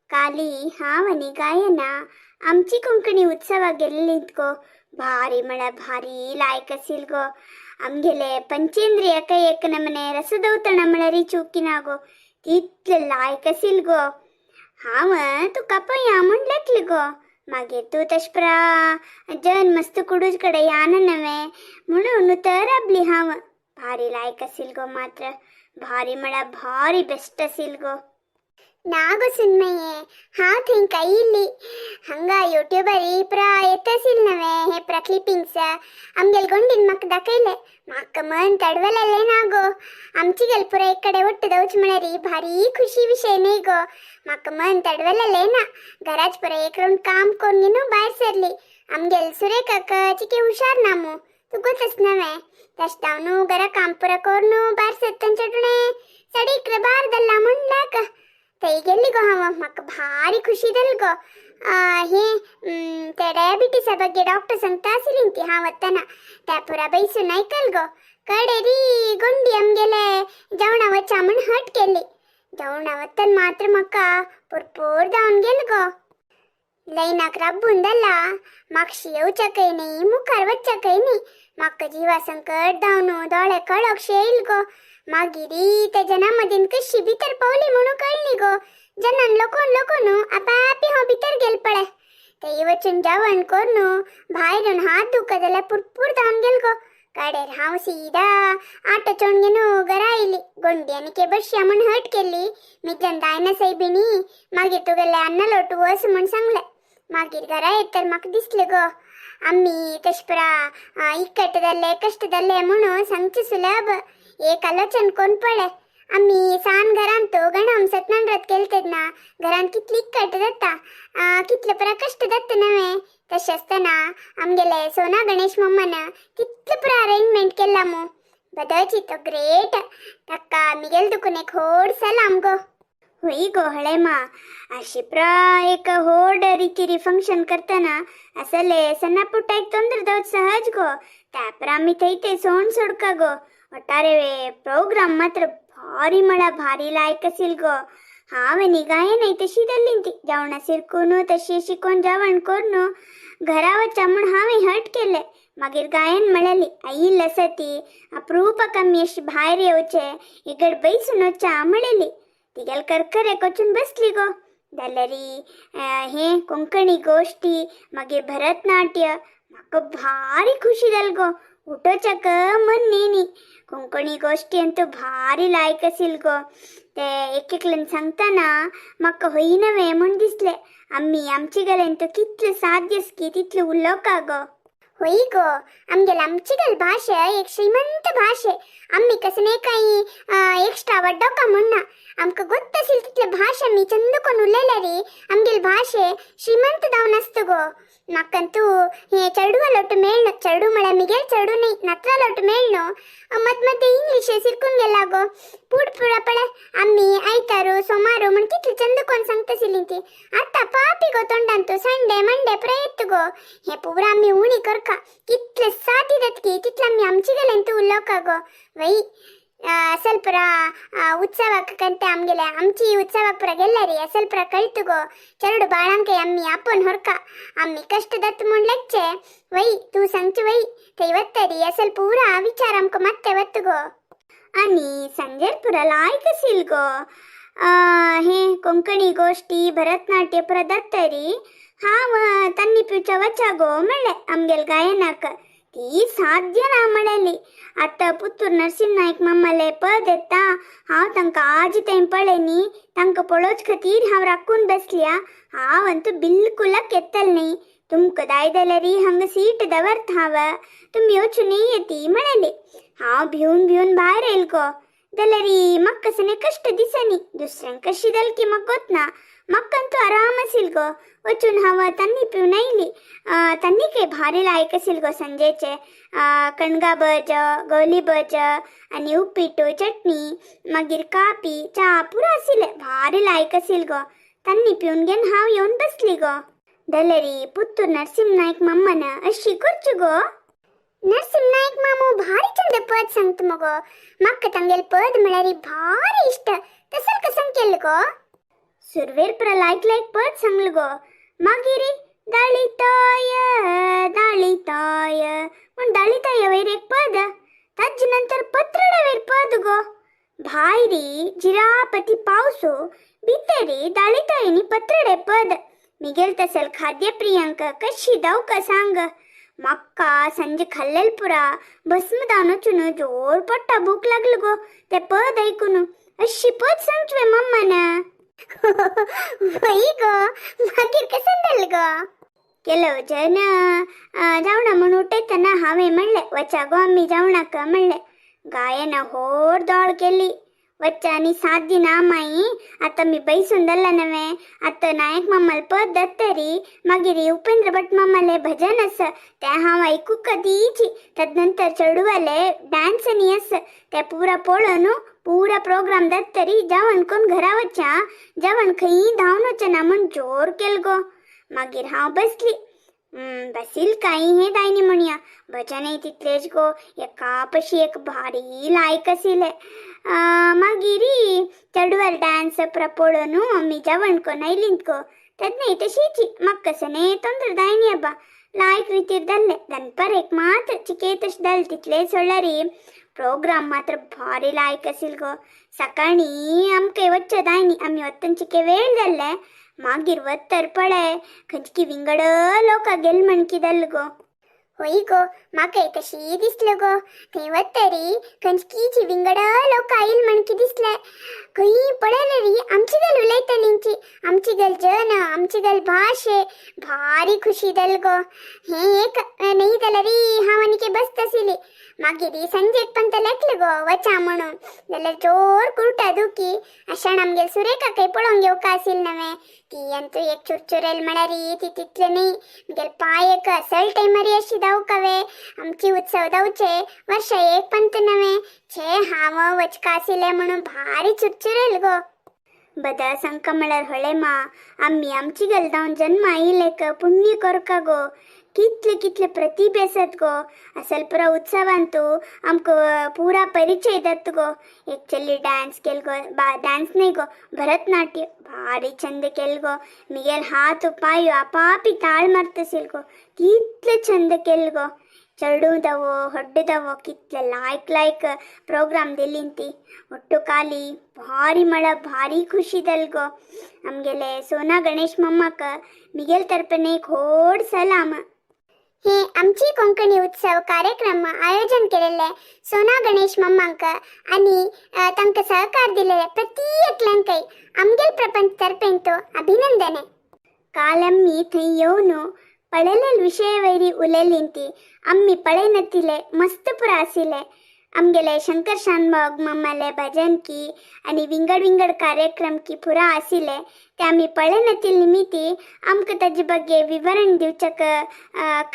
काली हांव आनी गायना आमची कोंकणी उत्सवाक गेल्लींत गो. भारी म्हळ्यार भारी लायक आसील गो. आमगेले पंचेंद्रिय एक नमने रसदौतण म्हळ्यार चुकिना गो, तितले लायक आसील गो. हांव तुका पळया म्हूण लेखली गो. मागीर तूं तशें परा जन मस्त कुडूज कडेन यान नवें म्हणून तर राबली हांव. भारी लायक आसील गो, मात्र भारी म्हळ्यार भारी बेस्ट आसील गो. ना गो सुनमये, हांव थंय आयिल्ली. हांगा युट्यूबार ही प्रा येत आसील नवें हे प्रा क्लिपिंग्स आमगेल गोंडीन म्हाका दाखयले. म्हाका मन तडवलेलें ना गो. आमची गेल पुरा एक कडेन ಒಟ್ಟು दवच म्हळ्यार भारी खुशी विशय न्ही गो. म्हाका मन तडवलेलें ना. घराच पुरा एक रावंड काम करून घेवन भायर सरली. आमगेल सुरेखाक चिके हुशार ना मू, तुगोतच नवें. तशें जावन घरा काम पुरा करून भायर सरतना चटणे 11:30 बार दल्ला म्हणल्याक थंय गेल्ली गो हांव. म्हाका भारी खुशी जाली गो. हे ते डायबिटीसा ಬಗ್ಗೆ डॉक्टर सांगता आशिल्ली ती हांव वतना त्या पुरा बैसून आयकल गो. कडेरी गोंडी आमगेले जेवणा वचा म्हूण हट केली. जेवणा वतना मात्र म्हाका पुरपूर जावन गेल गो. लैनाक राब्बून दल्ला मागशी येवच्याकय न्ही, मुखार वच्च्याकय न्ही. म्हाका जिवा संकट जावन दोळे कळोकशे येयल गो. मागीर ते जना मदीन कशी भितर पावली म्हणून कळ्ळी गो. जनान लोकोन लोकोन आपापी हांव भितर गेल पळे. ते वचून जेवण करून भायर येवन हात धुका जाल्यार पुरपूर जावन गेल गो. कडेर हांव सीदा आटो चोण घेवन घरा आयली. गोंडी आनी के बसया म्हूण हट केली. मिज्जान दायना सायबिणी मागीर तुगेले अन्ना लोटू वच म्हूण सांगलें. मागीर घरा येत तर म्हाका दिसलें गो, आमी तशें परा इकट जाल्ले कश्ट जाल्ले म्हणून सांगचें सुलभ. एक आलोचन कोण पळय. आमी सान घरांत गणम सत्यनारायण व्रत केलें तेन्ना घरांत कितली इकट जाता, कितले परा कश्ट जाता नवें. तशें आसतना आमगेले सोना गणेश मम्मान कितले पुरा अरेंजमेंट केला मू. बदची तो ग्रेट. ताका मिगेल दुकून एक होड सलाम गो. होय गो हळेमा, अशी प्रा एक होड रीतिरी फंक्शन करतना असले सಣ್ಣ ಪುಟ್ಟ ತೊಂದರೆ ದೌದ್ सहज गो. त्यापर आमी थंय ते सोंड सोडका गो. ಒಟ್ಟಾರೆ ಪ್ರೋಗ್ರಾಮ್ ಮಾತ್ರ ಭಾರಿ ಮಳ ಭಾರಿ लायक आसील गो. हांव आनी गायन तशी धरली ती जेवणा सिरकून तशी शिकोवन जेवण करून घरा वचा म्हूण हांवें हट केलें. मागीर गायन म्हळ्याली आयिल्ली आसा ती अप्रूप आमी अशी भायर येवचे इगड बैसून वचा म्हणलेली. तिगेल करकरेक वचून बसली गो. जाल्यार हे कोंकणी गोश्टी मागीर भरतनाट्य म्हाका भारी खुशी जाली गो. उठोवच्याक मन न्ही. कोंकणी गोश्टी अंतू भारी लायक आसील गो. ते एक एकल्यान सांगतना म्हाका हय नवें म्हूण दिसलें. आमी आमचे गलेन तो कितलें साध्य आसकी तितलें उलोवका गो. होय गो, आमगेले आमची गल भाशे एक श्रीमंत भाशे. आमी कसं नाही काही एक्स्ट्रा वड्डोका म्हण ना. आमकां गोत्त आशिल्ली तितले भाशा आमी चंद कोण उलयल्यार आमगेले भाशे श्रीमंत जावन आसता गो. म्हाका तूं हे चेडवा लोट मेळ्ळ. चेडू म्हळ्यार मिगेल चेडू न्ही, नातरा लोट मेळ्ळ. मद मध्य इंग्लीश सिरकून गेला गो. पूट पुरा पळय आमी आयतारू सोमारू म्हण कितले चंद कोण सांगता आशिल्ली ती. आतां पापी गो तोंडान तूं संडे मंडे प्रयत्न गो. हे पुरा आमी उणी करका. कितले सादी जातकी तितले आमी आमची गेल्यान तूं उलोवका गो. वय असल ಪುರ उत्सवाक कंते आमगेले आमची उत्सवाक पुरा गेल्ले असल ಪುರ ಕಳಿತು ಗೋ. चरಡು बाळांके आम्मी आपोवन होरका आम्मी कष्ट दत्त म्हूण लेगचे. वय तूं सांगचे वय थंय वत्तरी असल पुरा विचार आमकां मात्ते वत्त गो. आनी संजेर पुरा लायक आसील गो. हे कोंकणी गोश्टी भरतनाट्य पुरा दत्तरी हांव तन्नी पिवच्या वचा गो म्हणलें आमगेल गायनाक. ती साध्य ना म्हणली. आतां पुत्तूर नरसिंह नायक मामाले पद येता. हांव तांकां आज थंय पळय न्ही, तांकां पळोवचे खातीर हांव राखून बसल्या. हांव अंतू बिलकुलक येतल न्ही. तुमकां जाय जाल्यार हांगा सीट दवरता हांव, तुमी वचून येती म्हणली. हांव भिवन भिवन भायर येयल गो. जाल्यार म्हाका कसले कश्ट दिसनी. दुसऱ्यांक कशी जाल की म्हाका गोत ना. म्हाका अंतू आराम आसील गो. वचून हांव तन्नी पिवन आयली. तन्नी काय भारी लायक आसील गो संजेचे. कणगा भज, गवली भज आनी उपीट, चटणी, मागीर कापी, च्या पुरो आशिल्लें. भारी लायक आसील गो. तन्नी पिवन घेवन हांव येवन बसली गो. जाल्यार पुत्तूर नरसिंह नायक मम्मान अशी करची गो. नरसिंह नायक मामू भारी चंद पद सांगता मगो. म्हाका तांगेले पद म्हळ्यार भारी इश्ट. तसल कसं केलें गो? सुरवेर पुरा लायक लायक पद सांगल गो. मागीर दाळिताय दाळिताय म्हूण दाळिताय वयर एक पद, ताजे नंतर पत्रडे वयर पद गो. भायरी जिरापती पावसो, भितरी दाळितायनी पत्रडे पद. मिगेल तसल खाद्यप्रियांक कशी दावका सांग. म्हाका संजे खाल्लेल पुरा भस्म जावन वचून जोर पोट्टा भूक लागल गो ते पद ऐकून. अशी पद सांगचुवे मम्मान. वय गो, मागीर कशें जालें गो? ಕೆಲವು ಜನ जावणा म्हूण उठयतना हांवें म्हणलें, वचा गो आमी जावणाक म्हणलें. गायन होड दोळ केली. वच्चा आनी 7 दिन आमाई आतां मी बैसून जाल्ला नव्हे. आतां नायक मामाले पद जातरी, मागीर उपेंद्र भट मामाले भजन आसा तें हांव आयकूंक कदीची. तदनंतर चेडवाले डान्स आनी आसा ते पुरा पळोवन पुरा प्रोग्राम जातरी जेवण करून घरा वच्चा, जेवण खंयी धांवन वचना म्हूण जोर केल गो. मागीर हांव बसली. बसील कांय हें दायनी म्हणया भजनय तितलेच गो, एका पशी एक भारी लायक आशिल्लें. मागीर चेडवाल डान्स पुरा पळोवन आमी जेवण करून आयलींत गो. तेन्ना तशीच म्हाका कशें तोंदर दायनी आबा लायक रितीर जाल्लें. दनपार एक मात चिके तशें जालें, तितलें सोडल्यार प्रोग्राम मात्र भारी लायक आशिल्लो गो. सकाळीं आमकां वच्चें दायनी आमी वतना चिके वेळ जाल्ले. मागीर वत्तर पळय खंयची विंगड लोक गेल म्हणकी जाल गो. होय गो, म्हाकाय तशी दिसलो गो. थंय वतरी खंयची विंगड लोक आयल म्हणकी दिसले. खंय पळयलेरी आमची गल उलयतलींची, आमची गल जन, आमची गल भाशे, भारी खुशी जाल गो. हें एक न्ही जाल्यार हांव आनीक बसता आशिल्ली. मागीर संजेक पण लेखलं गो वचा म्हणून, जाल्यार जोर कुर्टा दुखी अशान आमगेल सुरेखाकय पळोवंक येवका आशिल्ल नव्हे. ती अंतू एक चुरचुरेल म्हळ्यार ती तितले न्ही, मगेल पांय एक असल टायमारी अशी धांवकावे. आमची उत्सव धांवचे वर्ष एक पंत नव्हे. छे हांव वचका आशिल्लें म्हणून भारी चुरचुरेल गो. बदा संक म्हळ्यार होळे मा आमी आमची गल धांवन जन्म आयिल्लेक पुण्य करका गो. कितले कितले प्रतिभे आसात गो. असल पुरा उत्सवांतू आमकां पुरा परिचय जाता गो. एक चली डान्स केल गो, बा डान्स न्ही गो, भरतनाट्य भारी चंद केल गो. मिगेल हात पांय आपापी ताळ मारता आशिल्लो गो, कितले चंद केल गो. चेडूं होड्डे दवो कितले लायक लायक प्रोग्राम दिलीं ती. ಒಟ್ಟು ಖಾಲಿ ಭಾರಿ ಮಳ ಭಾರಿ ಖುಷಿ जाल गो. आमगेले सोना गणेश मम्माक मिगेल तर्फेन एक व्हड सलाम. हे आमची कोंकणी उत्सव कार्यक्रम आयोजन केलेले सोना गणेश मम्मांक आणि तांकां सहकार दिलेले प्रति एकल्यांकय आमगेल प्रपंच तर्फेन अभिनंदने. काल आमी थंय येवन पळयलेल विशय वयरी उलयलीं ती आमी पळयनतिले मस्त पुरा आशिल्ले. आमगेले शंकर शानभाग मामाले भजन की आनी विंगड विंगड कार्यक्रम की पुरा आशिल्ले ते आमी पळयनतील निमित्ती आमकां ताजे ಬಗ್ಗೆ विवरण दिवच्याक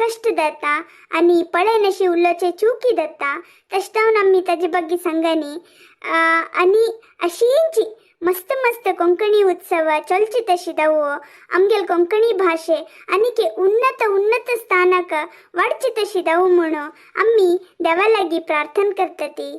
कश्ट जाता आनी पळयनशी उलोवचे चुकी जाता. तशें जावन आमी ताजे ಬಗ್ಗೆ सांगनी. आनी अशींची मस्त मस्त कोंकणी उत्सव चलची तशी दावो आमगेल कोंकणी भाशे आनीक उन्नत उन्नत स्थानाक वाडची तशी दावो म्हणून आमी देवा लागीं प्रार्थना करता ती.